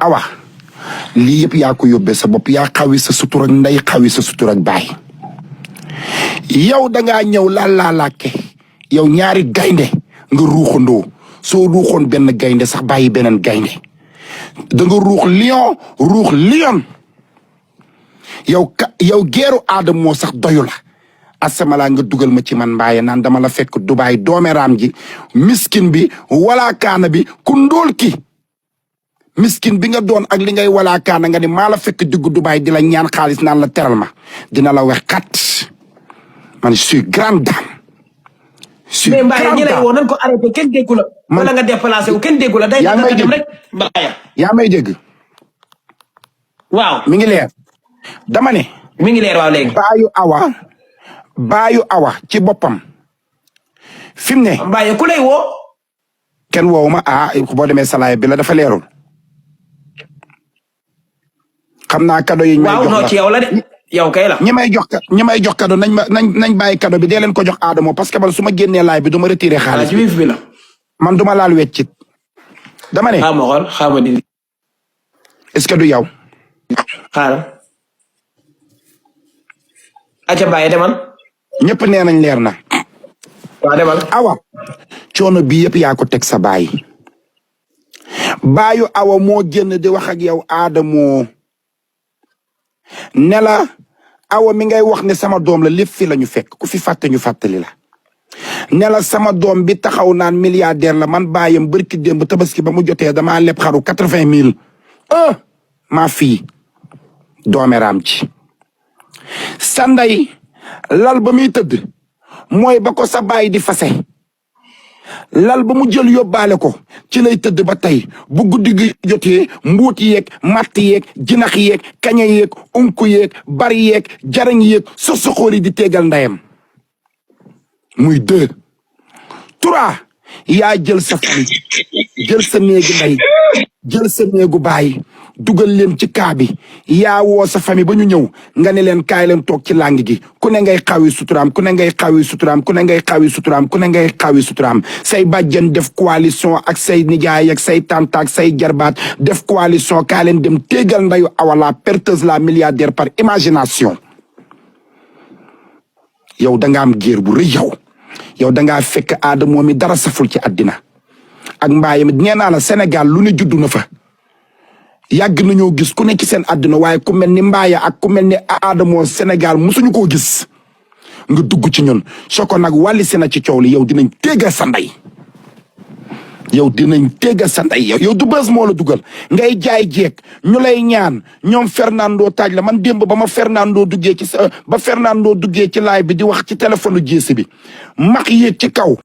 awa lii yëpp yaa ko yóbbee sa bopp yaa xawi sa sutur ak ndey xawi sa sutur ak baay yow dangaa ñëw laalaake yow ñaari gaynde nga ruuxandoo soo ruuxoon benn gaynde sax bàyyi beneen gaynde da nga ruux lion yow geeru aadam moo sax doyu la asamala nga dugal ma ci man mbaaye naan dama la fekk Dubaay doomeram ji miskin bi wala kaana bi ku ndóol ki miskin bi nga doon ak li ngay wala kaana nga ni maa la fekk diggu Dubaay di la ñaan xaalis naan la teral ma dina la wax kat man je suis grande dame. mais mbaaye ñi lay woo nañ ko arrêté kenn déggu la. wala nga déplacé wu kenn déggu la day nga dem rek mbaaye. yaa may dégg. waaw mi ngi leer dama ne. mi ngi leer waaw léegi. baayu awa ci boppam fi mu ne. mbaaye ku lay woo. kenn woowu ma boo demee salaay bi la dafa leerul. xam naa cadeau yi ñu may jox la waaw non ci yow la de yow kay la. ñi may jox cadeau nañ bàyyi cadeau bi dee leen ko jox Adamo parce que man su ma génnee laay bi du ma retiré xaalis ci bi la. man du ma laal weccit dama ne. ma xool xaaral di. est-ce que du yow. xaaral. acca mbaaye demal. ñëpp nee nañ leer na. waaw demal. awa coono bii yëpp yaa ko teg sa baay. baayu awa moo génn di wax ak yow Adamo ne la awa mi ngay wax ne sama doom la lépp fi la ñu fekk ku fi fàtte ñu fàttali la ne la sama doom bi taxaw naan milliardaire la man baayam bërki démb tabaski ba mu jotee damaa leb xaru 80 000 maa fii doomeram ci sa ndey lal ba muy tëdd mooy ba ko sa baay di fase lal ba mu jël yóbbaale ko ci lay tëdd ba tey bu guddi gi jotee mbuut yeeg matt yeeg jinax yeeg kaña yeeg unku yeeg bari yeeg jarañ yeeg sosoxóor yi di tegal ndeyam muy 2 3 yaa jël sa famille jël sa néegi ndey jël sa néegu baay dugal leen ci kaa bi yaa woo sa famille ba ñu ñëw nga ne leen kaay leen toog ci làng gi ku ne ngay xawi suturaam ku ne ngay xawi suturaam ku ne ngay xawi suturaam ku ne ngay xawi suturaam say bàjjen def coalition ak say nijaay ak say tante ak say jarbaat def coalition kaa leen dem téegal ndayu awa la perteuse la milliardaire par imagination yow da nga am géer bu rëy yow da ngaa fekk Adamo mi dara saful ci àddina ak mbaaye mi nee naa la Sénégal lu ne juddu na fa yàgg nañoo gis ku nekk ci seen àddina waaye ku mel ni mbaaye ak ku mel ni Adamo Sénégal musuñu koo gis nga dugg ci ñun soo ko nag wàlli si na ci coow li yow dinañ tégga sa ndey yow dinañ tégga sa ndey yow du bës moo la dugal ngay jaay jeeg ñu lay ñaan ñoom Fernando taaj la man démb ba ma Fernando duggee ci laay bi di wax ci téléphone jéesi bi max yéeg ci kaw